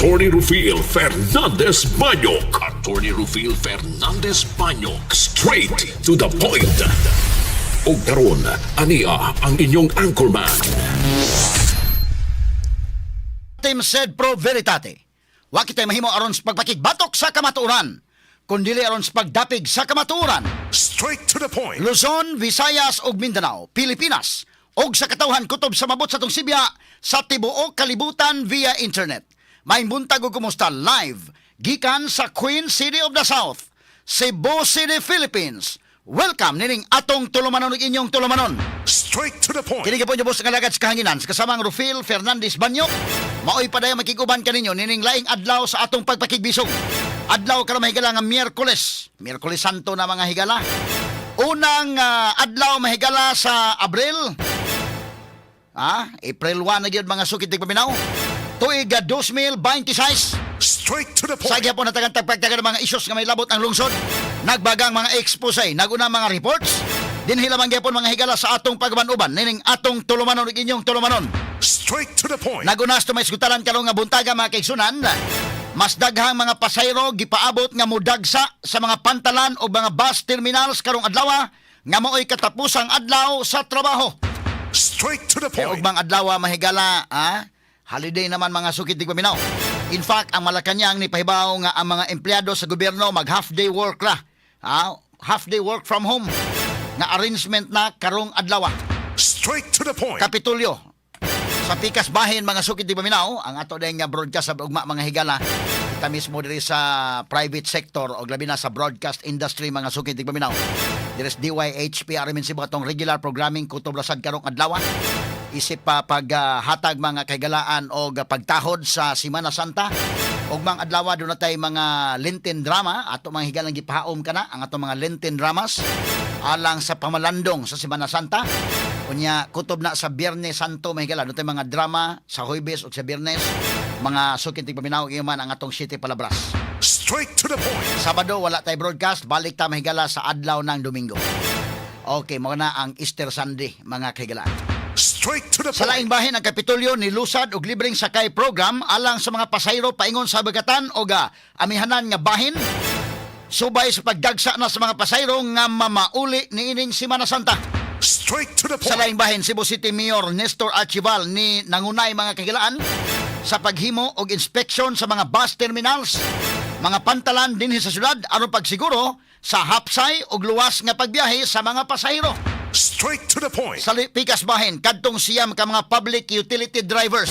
Attorney Rufil Fernandez Banyok. Attorney Rufil Fernandez Banyok. Straight to the point. Og karon, ania ang inyong anchorman. Team sed pro veritate. Wa kitay mahimo aron sa pagpakigbatok sa kamatuoran, kundili aron sa pagdapig sa kamatuoran. Straight to the point. Luzon, Visayas ug Mindanao, Pilipinas ug sa katawhan kutob sa mabot sa atong sibya sa tibuok kalibutan via internet. Maayong buntag ug kumusta live gikan sa Queen City of the South, Cebu City, Philippines. Welcome nining atong tulumanon ug inyong tulumanon. Straight to the point. Kini gyapon boss nga alagad sa kahanginan sa kasamang Rufil Fernandez Banyo. Maoy padayon makiguban kaninyo nining laing adlaw sa atong pagpakigbisog. Adlaw karon, mahigala, nga Miyerkules. Miyerkules Santo na, mga higala. Unang adlaw, mahigala, sa Abril. April 1 na gyud, mga sukit paminaw. Tuig 2026. Straight to the Sa point. gyapon natagan tagpagtagan ng mga isyos nga may labot ang lungsod. Nagbagang mga expose, naguna mga reports. Dinhi lamang gyapon, mga higala, sa atong pagban-uban nining atong tulumanon ug inyong tulumanon. Straight to the point. Naguna sa may isgutalan karong nga buntaga, mga kaigsunan. Mas daghang mga pasahero gipaabot nga mudagsa sa mga pantalan o mga bus terminals karong adlaw nga maoy katapusang adlaw sa trabaho. Straight to the Kaya point. ugmang adlaw, mahigala, holiday naman, mga sukit tigpaminaw. In fact, ang Malacanang ni pahibaw nga ang mga empleyado sa gobyerno mag half day work ra. Half day work from home nga arrangement na karong adlaw. Straight to the point. Kapitulyo. Sa pikas bahin, mga sukit tigpaminaw, ang ato din nga broadcast sa ugma, mga higala, kita mismo diri sa private sector o labi na sa broadcast industry, mga sukit tigpaminaw. Diri sa DYHP RMN Cebu, atong regular programming kutob rasad karong adlaw. Isip pa paghatag mga kahigalaan o pagtahod sa Simana Santa. Ugmang adlaw doon na tay mga Lenten drama ato, mga higalang gipahaom kana ang atong mga Lenten dramas alang sa pamalandong sa Semana Santa. Unya kutob na sa Biyernes Santo, mga higala, doon tay mga drama sa Huwebes o sa Biyernes. Mga sukit paminaw, iyo man ang atong City Palabras. Straight to the point. Sabado wala tay broadcast, balik ta, mahigala, sa adlaw ng Domingo. Okay, mao na ang Easter Sunday, mga kahigalaan. Straight to the Sa laing point. bahin, ang Kapitolyo ni lusad og libreng sakay program alang sa mga pasahero paingon sa habagatan o amihanan nga bahin subay sa pagdagsa na sa mga pasahero nga mamauli niining Semana Santa. Straight to the Sa point. laing bahin, Cebu City Mayor Nestor Archival ni nangunay, mga kahigalaan, sa paghimo og inspection sa mga bus terminals, mga pantalan dinhi sa syudad aron pagsiguro sa hapsay og luwas nga pagbiyahe sa mga pasahero. Straight to the point. Sa pikas bahin, kadtong 9 ka mga public utility drivers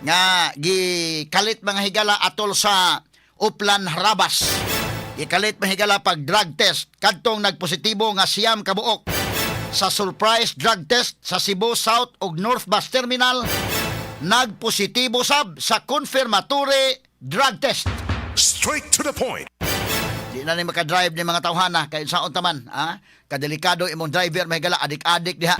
nga gikalit, mga higala, atol sa Uplan Harabas. Gikalit, mga higala, pag drug test kadtong nagpositibo nga 9 ka buok sa surprise drug test sa Cebu South ug North Bus Terminal, nagpositibo sab sa confirmatory drug test. Straight to the point. Di na ni makadrive ni mga tawhana kay saon taman, ha? Kadelikado imong driver, may gala adik-adik diha.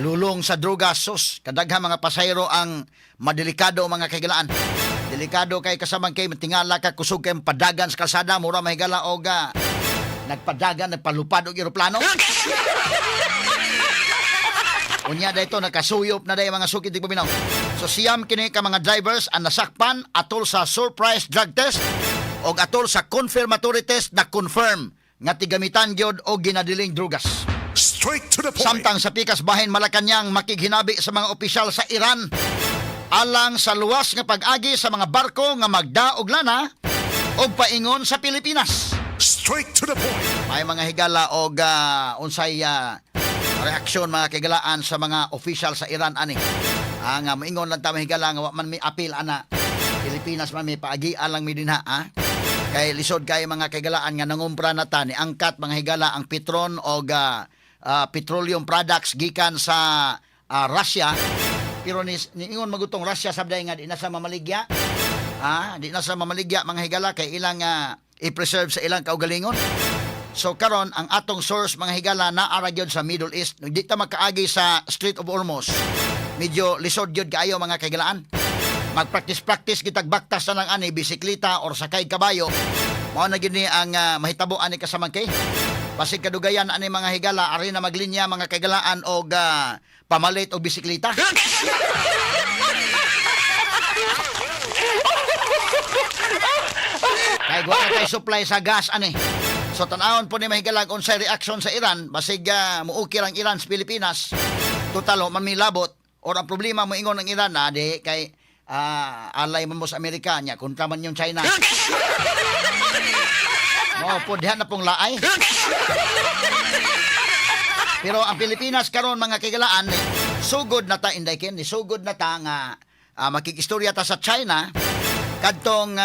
Lulong sa droga, sus, kadaghan mga pasahero ang madelikado, mga kahigalaan. Delikado kay kasamang kay tingala ka, kusog kay padagan sa kalsada, mura, mahigala, og nagpadagan, nagpalupad og eroplano. Unya dayto nakasuyop na day, mga sukit di paminaw. So 9 kini ka mga drivers ang nasakpan atol sa surprise drug test og atol sa confirmatory test na confirm nga tigamitan gyud og ginadiling drugas. Straight to the point. Samtang sa pikas bahin, Malacanang makighinabi sa mga opisyal sa Iran alang sa luwas nga pag-agi sa mga barko nga magda og lana og paingon sa Pilipinas. Straight to the point. May mga higala og unsay reaksyon, mga kahigalaan, sa mga official sa Iran ani. Nga moingon lang ta, mga higala, nga wa man may apil ana. Pilipinas man may paagi alang mi dinha, ha. Kay lisod kay, mga kahigalaan, nga nangumpra na ta ni angkat, mga higala, ang Petron og petroleum products gikan sa Russia, pero ni niingon magutong Russia sabday nga di na sa mamaligya. Di na sa mamaligya, mga higala, kay ilang i-preserve sa ilang kaugalingon. So karon ang atong source, mga higala, naa gyud sa Middle East. Di ta makaagi sa Strait of Hormuz. Medyo lisod gyud kaayo, mga kahigalaan. Magpractice-practice kitag baktas na lang ani bisikleta or sakay kabayo. Mao na gyud ni ang mahitabo ani kasamangkay. Basig kadugayan ani, mga higala, ari na maglinya, mga kahigalaan, og pamalit og bisikleta. Wa na tay supply sa gas ani. So tan-awon po ni, mahigala, unsay reaction sa Iran, basig muukir ang Iran sa Pilipinas. Total man mi labot or ang problema, moingon ang Iran na di kay alay man mo sa Amerika nya, kontra man yung China. Mo po diha na pong laay. Pero ang Pilipinas karon, mga kigalaan, eh, sugod na ta, Inday Ken, sugod na ta nga makikistorya ta sa China kadtong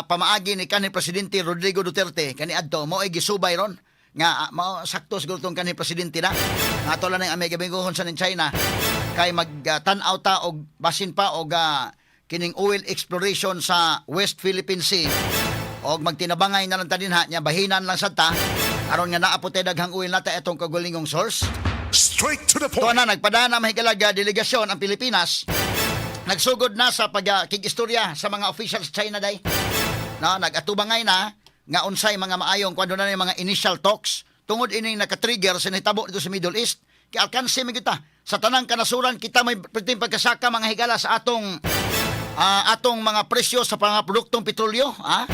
pamaagi ni kanhi presidente Rodrigo Duterte kaniadto. Mao ay gisubay ron nga mao sakto siguro tong kanhi presidente na nga ato lang ning amig amiguhon sa ning China kay magtan-aw ta og basin pa og kining oil exploration sa West Philippine Sea og magtinabangay na lang ta dinha nya, bahinan lang sad ta aron nga naa po tay daghang oil na ta itong kagulingong source. Straight to the Ito point. na, nagpadana, mahigalaga, delegasyon ang Pilipinas. Nagsugod na sa pagkikistorya sa mga officials sa China day. No, nagatubangay na nga unsay mga maayong kwando na yung mga initial talks tungod ining naka-trigger sa nahitabo dito sa Middle East. Kay alkanse man kita sa tanang kanasuran, kita may perting pagkasaka, mga higala, sa atong atong mga presyo sa mga produktong petrolyo, ha?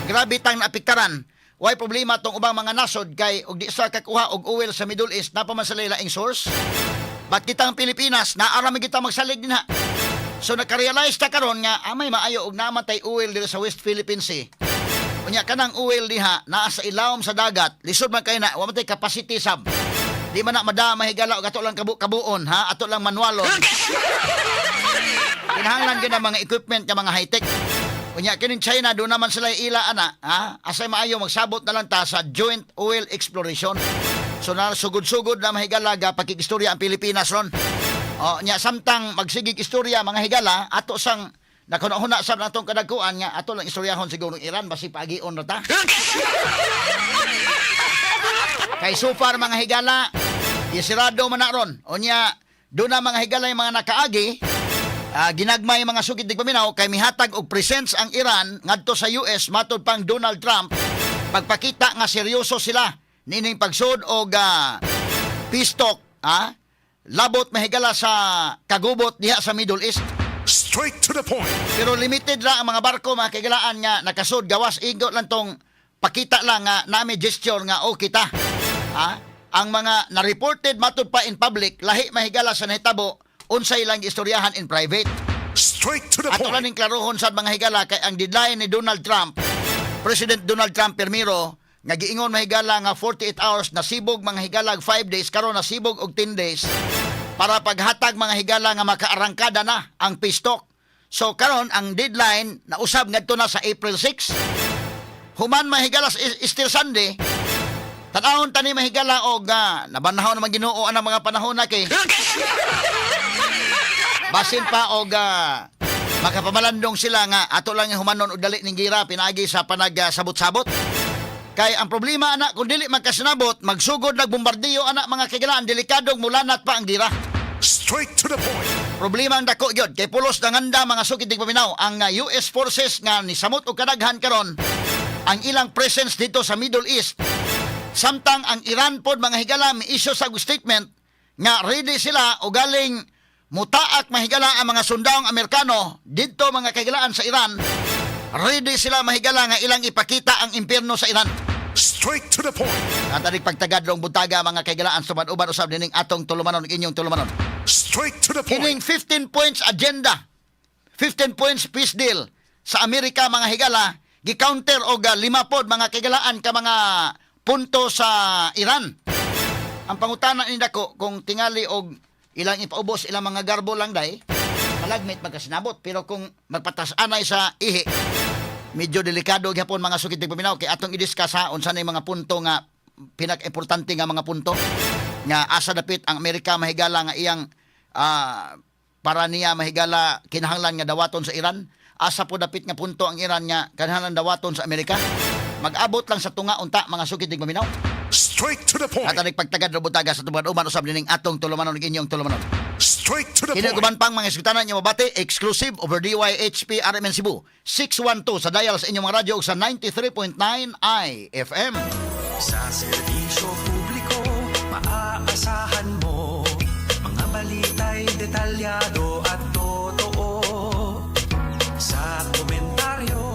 Grabe tang naapektaran. Way problema tong ubang mga nasod kay og di sa kakuha og oil sa Middle East, napa man sila laing source. But kitang Pilipinas, naara man kita magsalig din ha. So nakarealize ta karon nga amay maayo og namatay oil diri sa West Philippine Sea. Unya kanang oil diha naa sa ilawom sa dagat, lisod man kay na, wa man tay capacity sab. Di man na madama, higala, og ato lang kabuon ha, ato lang manualon. Kinahanglan gyud ang mga equipment nga mga high-tech. Unya kining China do naman sila ila ana, ha? Asay maayo magsabot na lang ta sa joint oil exploration. So na sugod-sugod na, mahigala, ga pakikistorya ang Pilipinas ron. O nya samtang magsigig istorya, mga higala, ato sang nakunahuna sa natong kadagkuan nga ato lang istoryahon siguro ang Iran, basi paagion ra ta. Kay so far, mga higala, isirado man na ron. Unya do na, mga higala, yung mga nakaagi, ginagmay, mga sugid paminaw, kay mihatag og presence ang Iran ngadto sa US matod pang Donald Trump, pagpakita nga seryoso sila nining pagsud og peace talk, ha, labot, mahigala, sa kagubot diha sa Middle East. Straight to the point. Pero limited ra ang mga barko, mga kagilaan, nga nakasud gawas igo lang tong pakita lang nga nami gesture nga okay ta. Ha? Ang mga na-reported matud pa in public lahi, mahigala, sa nahitabo unsay lang istoryahan in private. Straight to the Ato lang point. ning klarohon sa mga higala kay ang deadline ni Donald Trump, President Donald Trump pirmiro, nga giingon, mahigala, nga 48 hours nasibog, mga higala, 5 days, karon nasibog og 10 days para paghatag, mga higala, nga makaarangkada na ang peace talk. So karon ang deadline nausab ngadto na sa April 6. Human, mahigala, sa Easter Sunday, tan-awon tani, mahigala, og nabanhaw naman Ginoo ang mga panahon na kay basin pa og makapamalandong sila nga ato lang humanon og dali ning gira pinaagi sa panagsabot-sabot. Kay ang problema ana, kung dili magkasinabot, magsugod nagbombardiyo ana, mga kagilaan, delikadong mulanat pa ang gira. Straight to the point. Problema ang dako gyud kay pulos nanganda, mga sukid paminaw, ang US forces nga nisamot og kadaghan karon ang ilang presence dito sa Middle East. Samtang ang Iran pod, mga higala, mi issue sa statement nga ready sila o galing mutaak, mahigala, ang mga sundang Amerikano didto, mga kahigalaan, sa Iran. Ready sila, mahigala, nga ilang ipakita ang impyerno sa Iran. Straight to the point. At aning pagtagadlong buntaga, mga kahigalaan, suman-uban usab nining atong tulumanon, inyong tulumanon. Straight to the point. Kining 15 points agenda, 15 points peace deal sa Amerika, mga higala, gi-counter og lima pod, mga kahigalaan, ka mga punto sa Iran. Ang pangutana ni dako, kung tingali og ilang ipaubos ilang mga garbo lang day, malagmit magkasinabot, pero kung magpatas-anay sa ihi, medyo delikado gyapon, mga sukit paminaw, kay atong i-discuss ha unsa na yung mga punto nga pinaka-importante nga mga punto nga asa dapit ang Amerika, mahigala, nga iyang para niya, mahigala, kinahanglan nga dawaton sa Iran, asa po dapit nga punto ang Iran nga kinahanglan dawaton sa Amerika. Mag-abot lang sa tunga unta, mga sukit paminaw. Straight to the point. At aning pagtagad robutaga sa tubad uman usab nining atong tulumanon, inyong tulumanon. Straight to the Kini point. guban pang mga eskwetanan nyo mabati exclusive over DYHP RMN Cebu 612 sa dial sa inyong mga radyo ug sa 93.9 IFM. Sa serbisyo publiko, maaasahan mo. Mga balita'y detalyado.